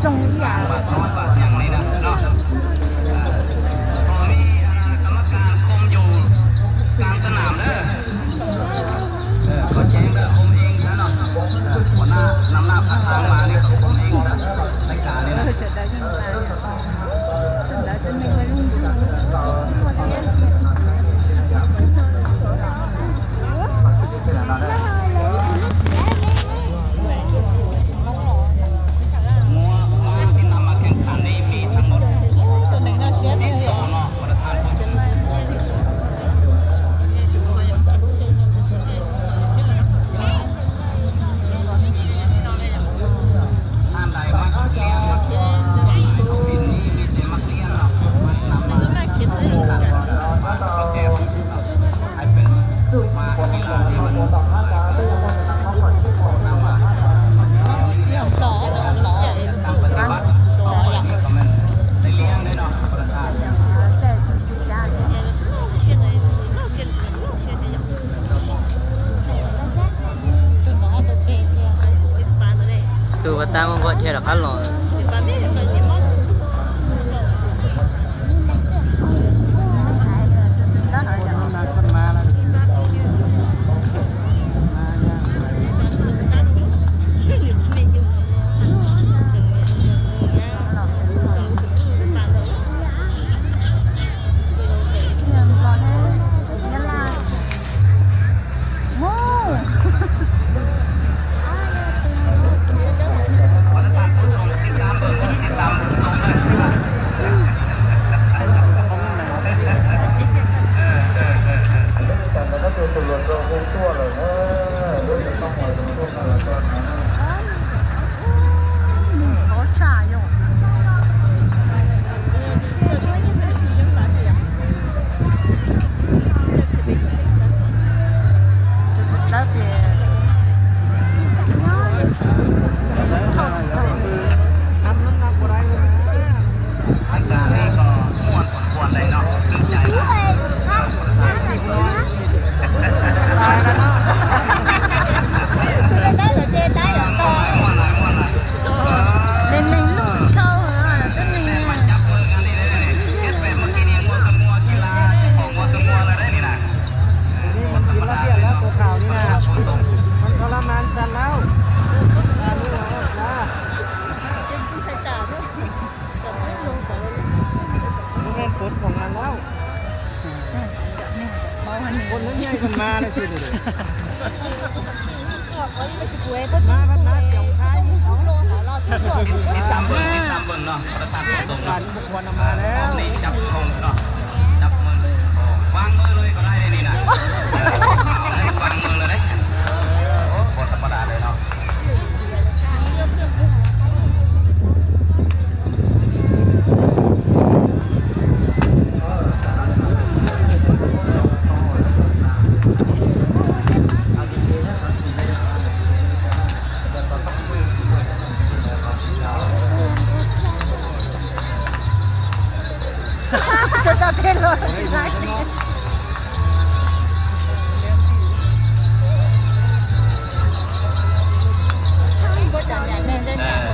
ສາມບາດ ສອງບາດ ຫຍັງນີ້ນະເນາະ. ເອີ ມີອັນນະ ກຳມະການຄຸມຢູ່ກາງສະໜາມເດີ. ເອີ ກໍແຈ້ງເດີ ຄຸມເອງຊະເນາະ. ເອີ ຫົວໜ້ານຳໜ້າພາທາງມານີ້ກໍຄຸມເອງຊະ ລາຍການນີ້ນະ. ອາກາດນີ້ກໍມ່ວນສົມຄວນເລີຍເນາະ ຖືກໃຈຫຼາຍ. ຕາຍແລ້ວເນາະ. ຄົນເລື່ອງໃຫຍ່ເພິ່ນມາແລ້ວຊິນີ້ເດ້. ມາພັດມາສຽວໄທ. ຕິດຕາມເບິ່ງ ຕິດຕາມເບິ່ງເນາະ. ປະທານຜູ້ຊົງເນາະ ຄວນເອົາມາແລ້ວ. ຈັບມືເນາະ ຈັບມື ວາງມືເລີຍກໍໄດ້ເດ້ນີ້ນະ. ວາງມືເລີຍເດ້. ໂອ້ ບໍ່ທຳມະດາເລີຍເນາະ. ເຈົ້າເຕັ້ນໂລດ.